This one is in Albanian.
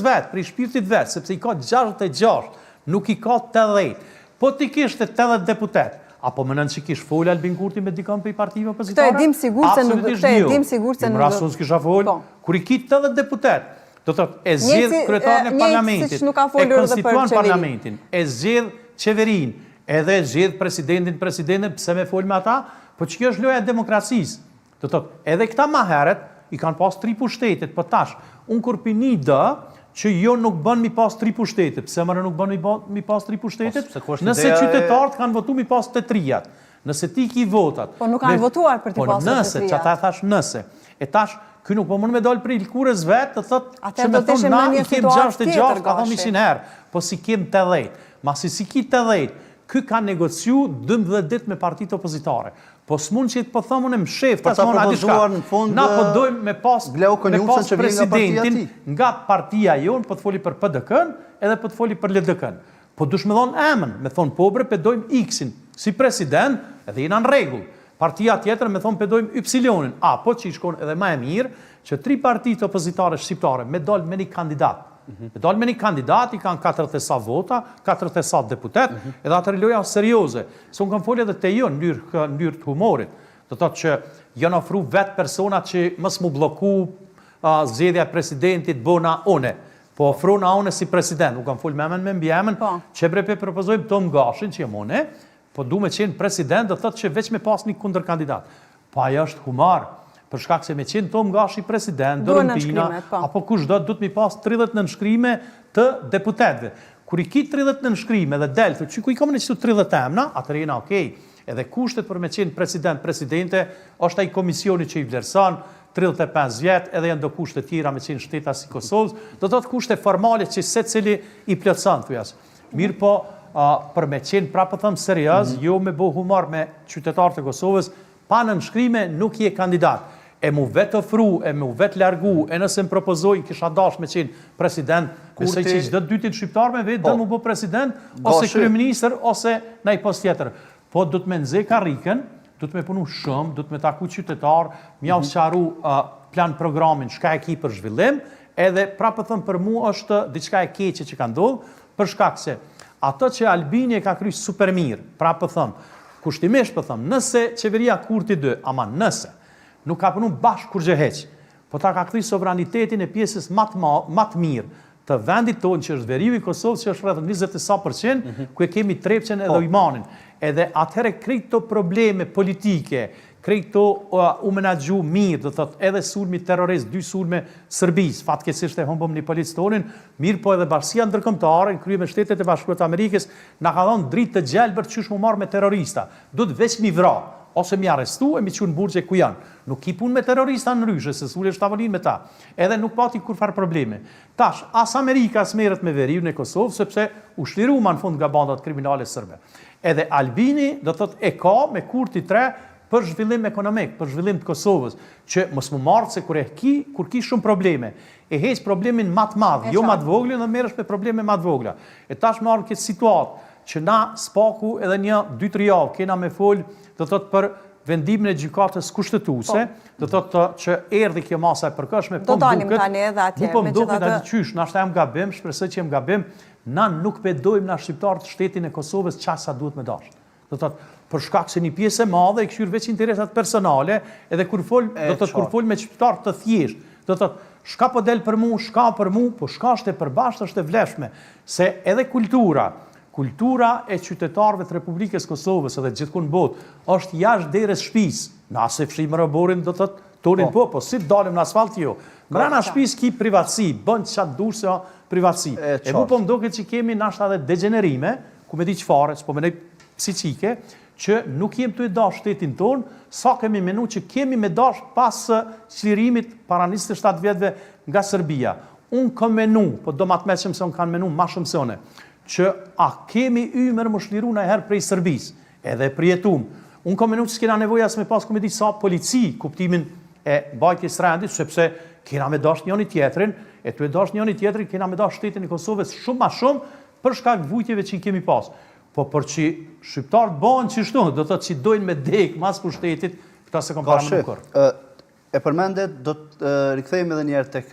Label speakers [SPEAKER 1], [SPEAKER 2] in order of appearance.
[SPEAKER 1] vet, prej shpirtit vet, sepse i ka 66, nuk i ka 80. Po t'i kishte 80 deputet, apo menon që kish fol Albin Kurti me dikon prej partive
[SPEAKER 2] opozitare? Këtë e dim sigurt se nuk
[SPEAKER 1] këtë e jo. dim sigurt se nuk. Jo, unë s'kisha fol. Po. Kur i ki 80 deputet, do të thotë e zgjedh kryetarin e parlamentit, e konstituon parlamentin, e zgjedh qeverinë, edhe e zgjedh presidentin, presidenten, pse me fol me ata? Po që kjo është loja e demokracisë. Do të thotë, edhe këta ma herët i kanë pas tri pushtetet, po tash, unë kur pi ni dë, që jo nuk bën mi pas tri pushtetet, pse more nuk bën mi, mi pas tri pushtetet? Po, nëse qytetarët kanë votu mi pas të trijat, nëse ti ki votat...
[SPEAKER 2] Po nuk kanë votuar për t'i po,
[SPEAKER 1] pasur të trijat. Nëse, qata e thash nëse. E tash, ky nuk po mund me dalë prej lkurës vetë, të thot, që me thonë na i kem 66, ka thonë 100 herë, po s'i kem 80. Masi s'i ki 80, ky ka negociu 12 ditë me partitë opozitare. Po s'mund që po them unë mshef
[SPEAKER 3] tash më na diçka. Në
[SPEAKER 1] fund, na po dojmë me pas me pas presidentin nga partia jonë, po të foli për PDK-n, edhe po të foli për LDK-n. Po dush me dhon emën, me thon po bre pe dojmë X-in si president, edhe jena në rregull. Partia tjetër me thon pe dojmë Y-in, apo që i shkon edhe më e mirë, që tri partitë opozitare shqiptare me dal me një kandidat. Me dal me një kandidat, i kanë 40 e sa vota, 40 e sa deputet, mm -hmm. edhe atëherë loja është serioze. Se unë kam folë edhe te ju në mënyrë në mënyrë të humorit. Do të thotë që janë ofru vetë persona që mos mu blloku uh, zgjedhja e presidentit bona une. Po ofrona une si president, unë kam folë me emën me mbiemën, po. që bre pe propozojmë Tomë Gashin që jam une, po du me qenë president, do të thotë që veç me pas një kundërkandidat. Po ajo është humor, për shkak se me qenë Tomë Gashi president, Doruntina, po. apo kush do, duhet mi pas 30 nënshkrime të deputetëve. Kur i ki 30 nënshkrime dhe del, thotë, që ku i kam në qëtu 30 emna, atëherë jena okej. Edhe kushtet për me qenë president, presidente, është ai komisioni që i vlerëson, 35 vjet, edhe janë do kushte tjera me qenë shtetas i Kosovës, do të thotë kushte formale që secili i plotëson, thujas. Mirë po, për me qenë, pra po them serioz, mm -hmm. jo me bo humor me qytetarët e Kosovës, pa nënshkrime nuk je kandidat. E mu vetë ofru, e mu vetë largu, e nëse më propozojnë, kisha dash me qenë president, Kurti... besoj që çdo dytin shqiptar me vetë, po. do mu bo president, ose kryeministër, ose naj post tjetër. Po do të me nxe karrikën, do të me punu shumë, do të me taku qytetar, me jau mm -hmm. sqaru uh, plan programin, çka e ki për zhvillim, edhe prapë po them për mu është diçka e keqe që ka ndodhë, për shkak se ato që Albini e ka kry super mirë, prapë po them, kushtimisht po them, nëse qeveria Kurti 2, ama nëse, nuk ka punu bash kurgjë heq, po ta ka kthy sovranitetin e pjesës ma të, ma të mirë të vendit tonë që është veriu i Kosovës që është rreth 20 e sa përqind, mm -hmm. ku e kemi Trepçën edhe po. Ujmanin. Edhe atëherë krejt këto probleme politike, krejt këto uh, u menaxhu mirë, do thotë edhe sulmi terrorist, dy sulme Serbisë, fatkeqësisht e humbëm një polic tonin, mirë po edhe bashkësia ndërkombëtare në krye me Shtetet e Bashkuara të Amerikës na ka dhënë dritë të gjelbër qysh mu marr me terrorista. Duhet veç mi vra ose mi arrestu e mi çu në burgje ku janë. Nuk ki punë me terrorista ndryshe, se s'ulesh tavolinë me ta. Edhe nuk pati kurrfarë probleme. Tash, as Amerika s'merret me veriun e Kosovës, sepse u shliru ma në fund nga bandat kriminale sërbe. Edhe Albini, do të thotë, e ka me Kurti 3 për zhvillim ekonomik, për zhvillim të Kosovës, që mos mu marrë se kur e ki, kur ki shumë probleme, e heq problemin ma të madh, jo ma të voglin dhe merresh me probleme ma të vogla. E tash me ardhë në këtë situatë, që na s'paku edhe një 2-3 javë kena me fol, do të thotë për vendimin e gjykatës kushtetuese, po. do të thotë që erdhi kjo masa e përkohshme,
[SPEAKER 2] po më duket, tani edhe atje,
[SPEAKER 1] po më duket aty qysh, nashta jam gabim, shpresoj që jam gabim, na nuk pe dojmë na shqiptarët shtetin e Kosovës qaq sa duhet me dashtë. Do të thotë, për shkak se një pjesë e madhe i kqyr veç interesat personale, edhe kur fol, do të thotë kur fol me qytetar të thjeshtë, do të thotë, shka po del për mu, shka për mu, po shka është e përbashkët, është e vlefshme, se edhe kultura, kultura e qytetarëve të Republikës Kosovës edhe gjithkund në botë është jashtë derës shtëpisë. Na se fshijmë oborrin do të thotë tonin po, po, po si të dalim në asfalt jo. Mbrana shtëpisë ki privatësi, bën çka të dush se privatësi. E, e mu po më duket që kemi nashta edhe degjenerime, ku me di çfarë, s'po menoj psiqike, që nuk jem tu e dash shtetin tonë, sa kemi menu që kemi me dash pas çlirimit para 27 vjetëve nga Serbia. Unë kam menu, po do ma të meqëm se unë kanë menu ma shumë se une, që a kemi ymër me u çliru najherë prej Serbisë, edhe e përjetum. Unë kam menu që s'kena nevojë as me pas ku me di sa polici, kuptimin e mbajtjes rendit, sepse kena me dash njëni tjetrin, e tu e dash njëni tjetrin, kena me dash shtetin e Kosovës shumë ma shumë, për shkak vujtjeve që i kemi pas. Po për që shqiptarët bëhen qështu, do të thotë që dojnë me dek mas pushtetit, këta s'e kom paramenu
[SPEAKER 3] kurrë. E përmendet, do të rikthehemi edhe një herë tek.